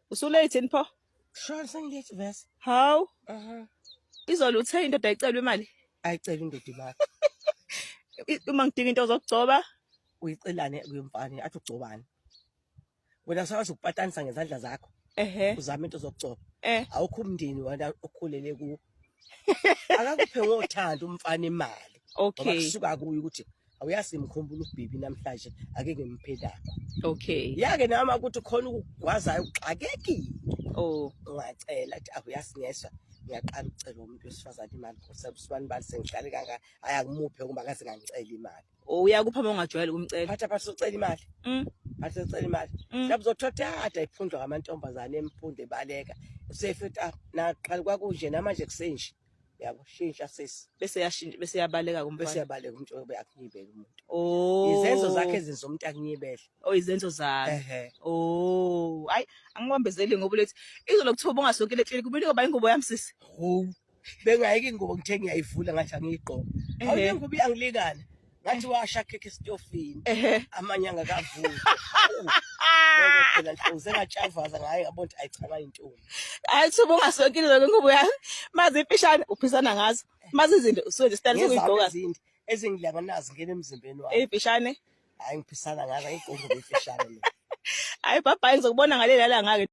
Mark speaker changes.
Speaker 1: Usulate yini pho?
Speaker 2: Sure sengilate vese.
Speaker 1: Hawu.
Speaker 2: Aha.
Speaker 1: Izolo uthe indoda ayicelwe imali.
Speaker 2: Ayicelwe indoda imali.
Speaker 1: Uma ngidinga into zokugcoba,
Speaker 2: Uyicelane kuyomfana athi ugcobani. Wena sawazi ukupatanisa ngezandla zakho.
Speaker 1: Ehhe.
Speaker 2: Uzama into zokugcoba.
Speaker 1: Eh.
Speaker 2: Awukho umndeni wena okhulele kuwo. Akakuphe ngothando umfana imali. Ngoba kusuka kuye ukuthi awuyazi ngimkhumbula ubhibi namhlanje ake ngimuphe nakho.
Speaker 1: Okay.
Speaker 2: Yake noma ukuthi khona ukugwazayo uxakekile.
Speaker 1: Oh.
Speaker 2: Ungacela athi awuyazi ngiyezwa ngiyaqala ukucela umuntu wesifazane imali nkosi usibani bani sengihlale kangaka hayi akumuphe uma kaze ngangicela imali.
Speaker 1: Oh uyakupha uma ungajwayele ukumcela.
Speaker 2: Phatha phatha ucela imali. Phatha ucela imali. Lapho uzothola ade iphundwa ngamantombazane emphunde ebaleka. Usefita naqala kwakunje namanje kusenje. Yabo shintsha sisi.
Speaker 1: Bese yashintsha bese yabaleka kumfana.
Speaker 2: Bese yabaleka umuntu obe akunyibele umuntu.
Speaker 1: Oh.
Speaker 2: Izenzo zakhe ezenza umuntu akunyibele.
Speaker 1: Oh izenzo zakhe.
Speaker 2: Ehhe.
Speaker 1: Oh, hayi angibambezeli ngoba ulethi izolo kuthiwa ubungasokile eklinikhi ubile ngoba ingubo yami sisi.
Speaker 2: Hawu. Bengayike ingubo ngithe ngiyayivula ngathi angiyigqoke. Hawu le ngubo iyangilingana. Ngathi washa khekhe esitofini. Amanye angakavuki. Ngeke phela nhlobo sengatshavaza ngaye ngabona ukuthi ayichama intombi.
Speaker 1: Hayi kuthiwa ubungasokile lokho ingubo yami. Mazi imfishane uphisana ngazo. Mazi izinto usuke nje sitayela
Speaker 2: Ngezami
Speaker 1: sokuyigqoka.
Speaker 2: ezinde ezingilinganazo ngena emzimbeni wami.
Speaker 1: Eyimfishane.
Speaker 2: Hayi ngiphisana ngazo angigqoki ingubo emfishane mina.
Speaker 1: Hayi bye bye ngizokubona ngaleli langa ke.